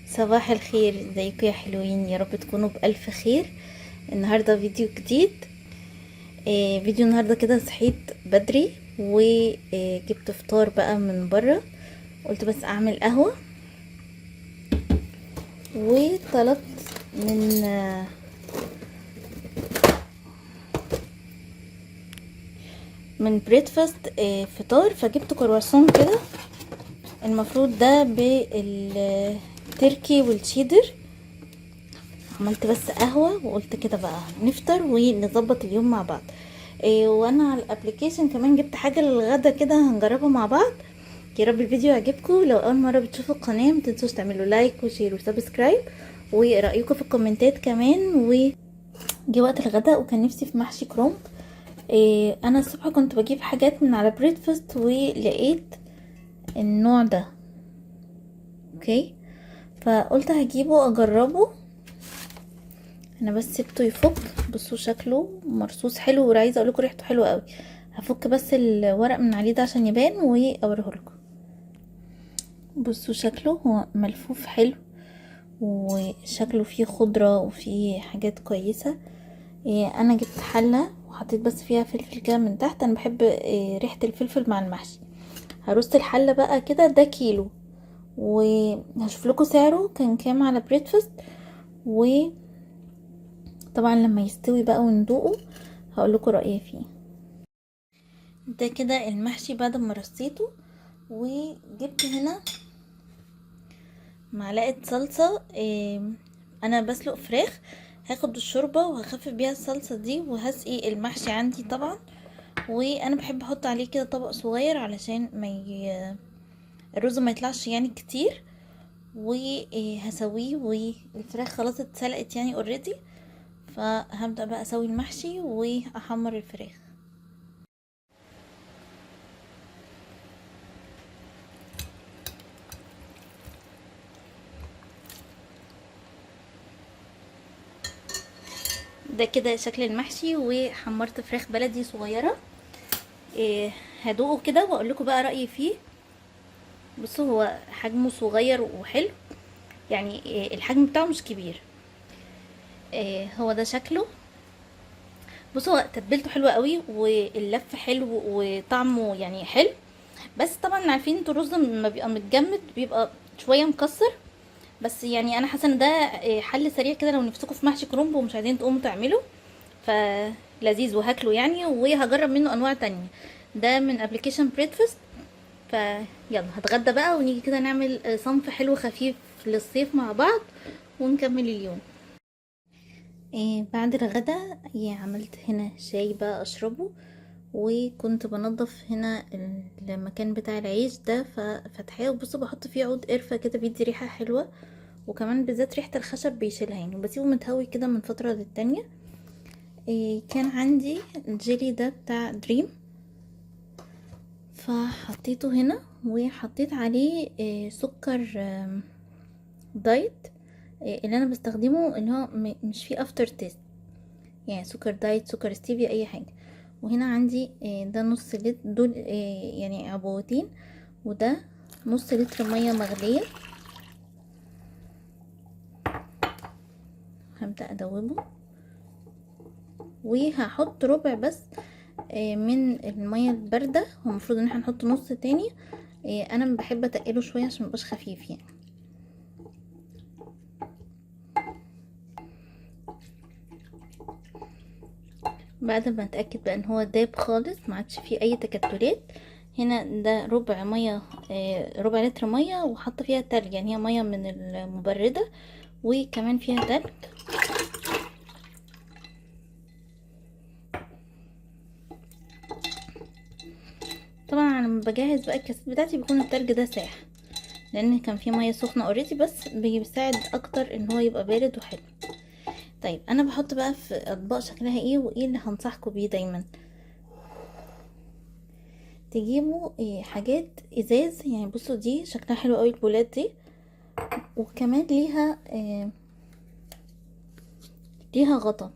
صباح الخير، ازيكم يا حلوين؟ يا رب تكونوا بألف خير. النهارده فيديو جديد. فيديو النهارده كده صحيت بدري وجبت فطار بقى من بره، قلت بس اعمل قهوة، وطلبت من Breadfast فطار، فجبت كرواسون كده. المفروض ده بالتركي والشيدر. عملت بس قهوة وقلت كده بقى نفطر ونظبط اليوم مع بعض. وانا على ال application كمان جبت حاجة للغدا كده هنجربها مع بعض. يا رب الفيديو يعجبكم. لو اول مرة بتشوفوا القناة ما تنسوش تعملوا like و share و subscribe ورأيكم في الكومنتات كمان. وجي وقت الغداء وكان نفسي في محشي كرنب. انا الصبح كنت بجيب حاجات من على Breadfast ولقيت النوع ده، okay، فقلت هجيبه اجربه. انا بس سبته يفك، بصوا شكله مرصوص حلو، وعايزه اقول لكم ريحته حلوة قوي. هفك بس الورق من عليه ده عشان يبان واوريه لكم. بصوا شكله هو ملفوف حلو، وشكله فيه خضرة وفيه حاجات كويسة. انا جبت حله وحطيت بس فيها فلفل كده من تحت، انا بحب ريحه الفلفل مع المحشي. هرص الحلة بقى كده، ده كيلو، وهشوف لكم سعره كان كام على Breadfast. وطبعا لما يستوي بقى وندوقه هقول لكم رايي فيه. ده كده المحشي بعد ما رصيته. وجبت هنا معلقه صلصه، انا بسلق فراخ، هاخد الشوربة وهخفف بيها الصلصه دي وهسقي المحشي عندي طبعا. وانا بحب احط عليه كده طبق صغير علشان ما الرز ما يطلعش يعني كتير. وهسويه، والفراخ خلاص اتسلقت يعني already، فهبدأ بقى اسوي المحشي واحمر الفراخ. ده كده شكل المحشي. وحمرت فراخ بلدي صغيرة، هدوقه كده واقول لكم بقى رأيي فيه. بصوا هو حجمه صغير وحلو يعني، الحجم بتاعه مش كبير. هو ده شكله. بصوا هو تتبيلته حلوة قوي، واللف حلو، وطعمه يعني حلو. بس طبعا عارفين انتوا الرز لما بيبقى متجمد بيبقى شوية مكسر، بس يعني انا حاسه ان ده حل سريع كده لو نفسكم في محشي كرنب ومش عايزين تقوموا تعملوا، فلذيذ وهاكله يعني، وهجرب منه انواع تانية. ده من application Breadfast. فيلا هتغدى بقى ونيجي كده نعمل صنف حلو خفيف للصيف مع بعض ونكمل اليوم. بعد الغدا عملت هنا شاي بقى اشربه، وكنت بنظف هنا المكان بتاع العيش ده ففتحاه، وبصوا بحط فيه عود قرفة كده بيدي ريحة حلوة، وكمان بالذات ريحة الخشب بيشيلها يعني، وبسيبه متهوي كده من فترة للتانية. كان عندي الجيلي ده بتاع دريم، فحطيته هنا وحطيت عليه سكر diet، اللي انا بستخدمه اللي هو مش فيه after taste، يعني سكر diet، سكر ستيفيا، اي حاجة. وهنا عندي ده نص لتر، دول يعني عبوتين، وده نص لتر مية مغليه. هبدا ادوبة، وهحط ربع بس من المية البارده. هو المفروض ان احنا نحط نص تاني، انا بحب اتقله شوية عشان ميبقاش خفيف يعني. بعد ما اتاكد بقى ان هو داب خالص ما عادش فيه اي تكتلات، هنا ده ربع مية، ربع لتر مية، وحط فيها تلج، يعني هي مية من المبرده وكمان فيها تلج. طبعا لما بجهز بقى الكاسات بتاعتي بيكون التلج ده ساح، لان كان فيه مية سخنة already، بس بيساعد اكتر ان هو يبقى بارد وحلو. طيب انا بحط بقى في اطباق شكلها ايه وايه اللي هنصحكم بيه دايما. تجيبوا حاجات ازاز، يعني بصوا دي شكلها حلو قوي البولات دي، وكمان ليها غطا،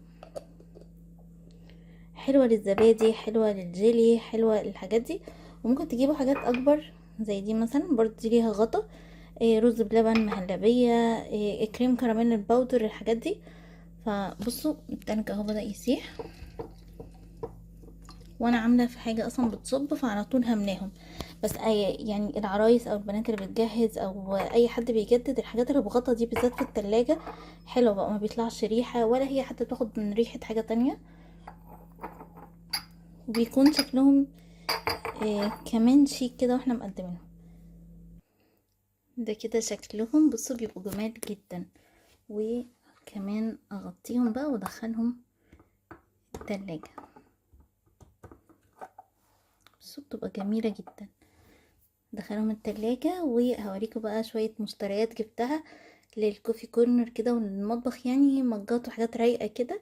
حلوة للزبادي، حلوة للجيلي، حلوة للحاجات دي. وممكن تجيبوا حاجات اكبر زي دي مثلا، برضو دي ليها غطا. رز بلبن، مهلبية، كريم كراميل ال powder، الحاجات دي. فبصوا التلج اهو بدأ يسيح، وانا عامله في حاجة اصلا بتصب، فعلى طول هملاهم. بس اي يعني العرايس او البنات اللي بتجهز او اي حد بيجدد الحاجات اللي بغطا دي بالذات في التلاجة حلوة بقى، ما بيطلعش ريحه ولا هي حتى بتاخد من ريحه حاجة تانية، وبيكون شكلهم كمان شيك كده واحنا مقدمينهم. ده كده شكلهم، بصوا بيبقوا جمال جدا. وكمان اغطيهم بقى وادخلهم التلاجة، بصوا بتبقى جميلة جدا. دخلهم التلاجة وهوريكم بقى شوية مشتريات جبتها لل coffee corner كده وللمطبخ، يعني مجات وحاجات رايقة كده.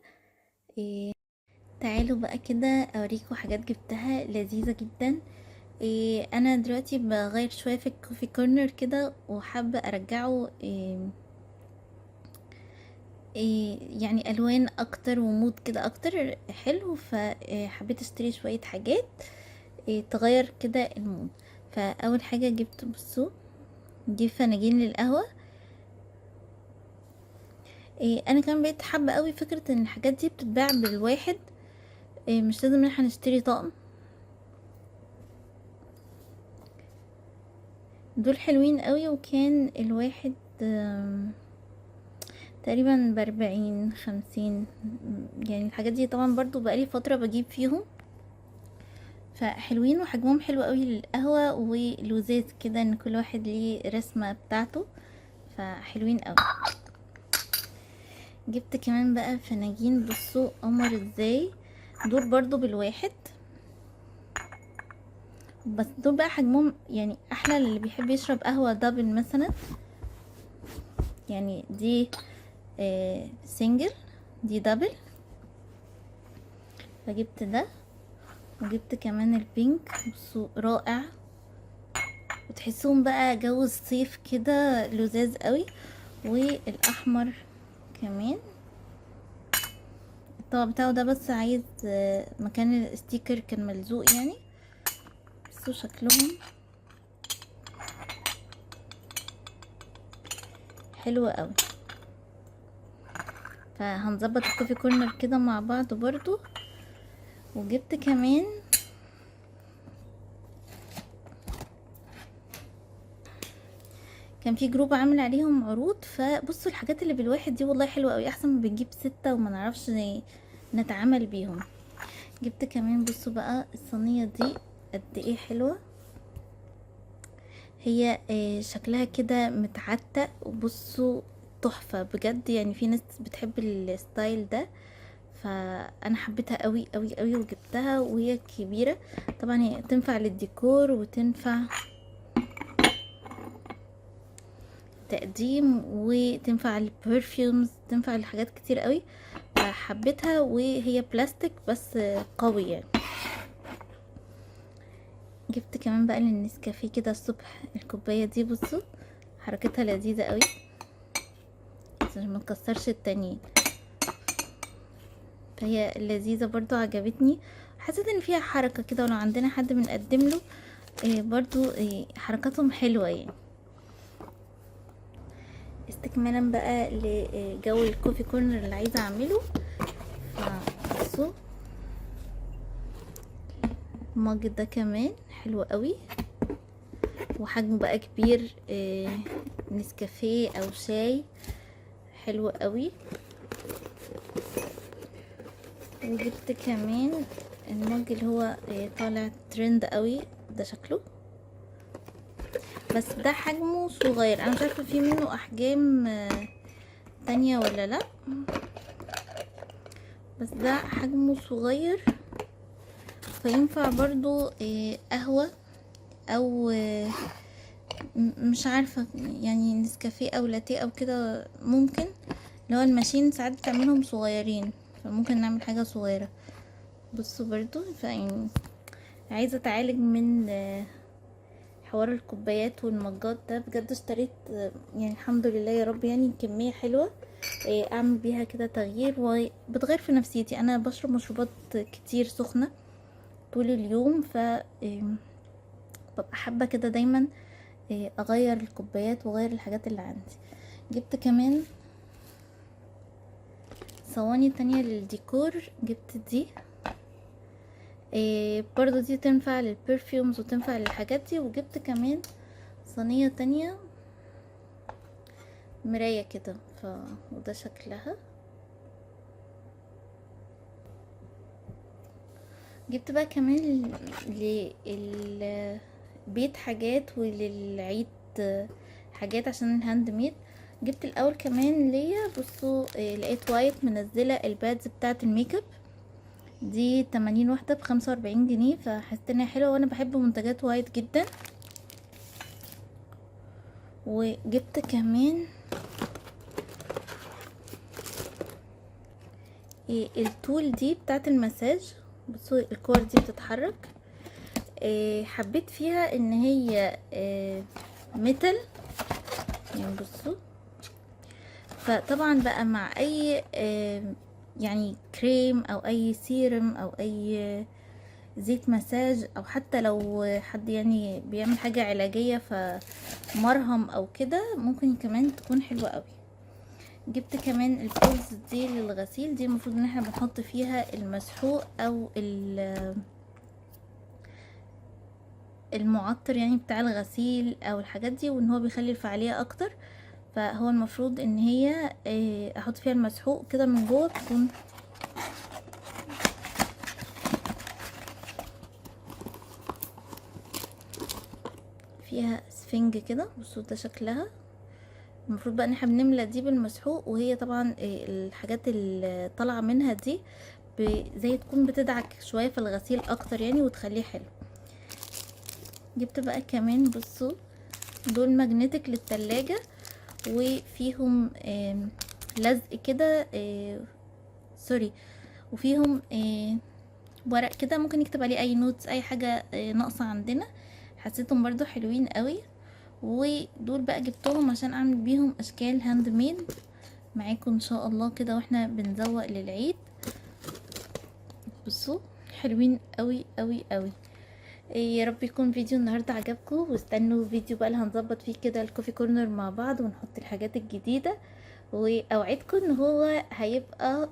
تعالوا بقى كده اوريكم حاجات جبتها لذيذة جدا. انا دلوقتي بغير شوية في ال coffee corner كده، وحابة ارجعه يعني الوان اكتر و mood كده اكتر حلو. فحبيت اشتري شوية حاجات تغير كده ال mood. فاول حاجة جبت بصوا دي فناجين للقهوة. انا كمان بقيت حابة قوي فكرة ان الحاجات دي بتتباع بالواحد، مش لازم ان احنا نشتري طقم. دول حلوين قوي، وكان الواحد تقريبا ب40 50، يعني الحاجات دي طبعا برضو بقالي فترة بجيب فيهم، فحلوين وحجمهم حلو قوي للقهوة ولوزات كده، ان كل واحد ليه رسمة بتاعته، فحلوين قوي. جبت كمان بقى فناجين، بصوا قمر ازاي، دول برضو بالواحد، بس دول بقى حجمهم يعني احلى للي بيحب يشرب قهوة double مثلا. يعني دي single، دي double. فجبت ده، وجبت كمان ال pink، بصوا رائع، وتحسوهم بقى جو الصيف كده لذاذ قوي. والاحمر كمان الطبق بتاعه ده، بس عايز مكان ال sticker كان ملزوق يعني. بصوا شكلهم حلو قوي. فهنظبط ال coffee corner كده مع بعض برضو. وجبت كمان كان في group عامل عليهم عروض، فبصوا الحاجات اللي بالواحد دي والله حلوة قوي، احسن ما بنجيب 6 وما نعرفش نتعامل بيهم. جبت كمان بصوا بقى الصينية دي قد ايه حلوة، هي شكلها كده متعتق، وبصوا تحفة بجد. يعني في ناس بتحب ال style ده، فانا حبيتها قوي قوي قوي وجبتها، وهي كبيرة طبعا، هي تنفع للديكور وتنفع تقديم وتنفع لل perfumes، تنفع لحاجات كتير قوي، فحبيتها. وهي بلاستيك بس قوي يعني. جبت كمان بقى للنسكافيه كده الصبح الكوباية دي، بصوا حركتها لذيذة قوي عشان ما تكسرش التانيين، فهي لذيذة برضو عجبتني. حسيت ان فيها حركة كده، ولو عندنا حد بنقدم له برضو حركاتهم حلوة يعني. استكمالا بقى لجو ال coffee corner اللي عايزة اعمله، فبصوا ال mug ده كمان حلو قوي، وحجمه بقى كبير، نسكافيه او شاي، حلو قوي. وجبت كمان ال mug اللي هو طالع ترند قوي ده شكله، بس ده حجمه صغير، انا مش عارفه في منه احجام تانية ولا لا، بس ده حجمه صغير، فينفع برضو قهوة او مش عارفة يعني نسكافيه او لاتية او كده، ممكن اللي هو ال machine ساعات بتعملهم صغيرين، فممكن نعمل حاجة صغيرة. بصوا برضو فيعني عايزة اتعالج من حوار الكوبايات والمجات ده بجد. اشتريت يعني الحمد لله يا رب يعني كمية حلوة، اعمل بيها كده تغيير، وبتغير في نفسيتي. انا بشرب مشروبات كتير سخنة طول اليوم، ف ببقى حابة كده دايما اغير الكوبايات واغير الحاجات اللي عندي. جبت كمان صواني تانية للديكور، جبت دي برضو دي تنفع لل perfumes وتنفع للحاجات دي. وجبت كمان صينية تانية مراية كده، وده شكلها. جبت بقى كمان للبيت حاجات وللعيد حاجات عشان ال handmade. جبت الاول كمان ليا، بصوا، لقيت وايت منزله ال pads بتاعه الميك اب دي 80 واحدة ب45 جنيه، فحسيت انها حلوة وانا بحب منتجات وايت جدا. وجبت كمان ال tool دي بتاعه المساج، بصوا الكور دي بتتحرك. حبيت فيها ان هي metal يعني، بصوا فطبعا بقى مع اي كريم او اي سيرم او اي زيت مساج، او حتى لو حد بيعمل حاجة علاجية فمرهم او كده، ممكن كمان تكون حلوة قوي. جبت كمان ال bowls دي للغسيل، دي المفروض ان احنا بنحط فيها المسحوق او المعطر بتاع الغسيل او الحاجات دي، وان هو بيخلي الفعالية اكتر. فهو المفروض ان هي احط فيها المسحوق كده من جوه، تكون فيها سفنج كده. بصوا ده شكلها. المفروض بقى ان احنا بنملى دي بالمسحوق، وهي طبعا الحاجات اللي طالعه منها دي زي تكون بتدعك شوية في الغسيل اكتر وتخليه حلو. جبت بقى كمان بصوا دول magnetic للتلاجة، وفيهم لزق كده، sorry، وفيهم ورق كده ممكن نكتب عليه اي notes، اي حاجة ناقصه عندنا. حسيتهم برضو حلوين قوي. ودول بقى جبتهم عشان اعمل بيهم اشكال handmade معاكم ان شاء الله كده واحنا بنزوق للعيد. بصوا حلوين قوي قوي قوي. يا رب يكون فيديو النهارده عجبكم، واستنوا فيديو بقى اللي هنظبط فيه كده ال coffee corner مع بعض ونحط الحاجات الجديدة، واوعدكم ان هو هيبقى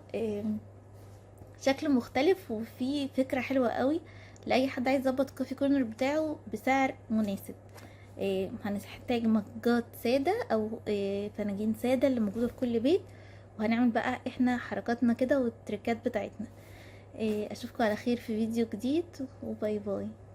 شكل مختلف وفي فكرة حلوة قوي لاي حد عايز يظبط ال coffee corner بتاعه بسعر مناسب. هنحتاج مجات ساده او فناجين ساده اللي موجودة في كل بيت، وهنعمل بقى احنا حركاتنا كده والتريكات بتاعتنا. اشوفكم على خير في فيديو جديد، و bye bye.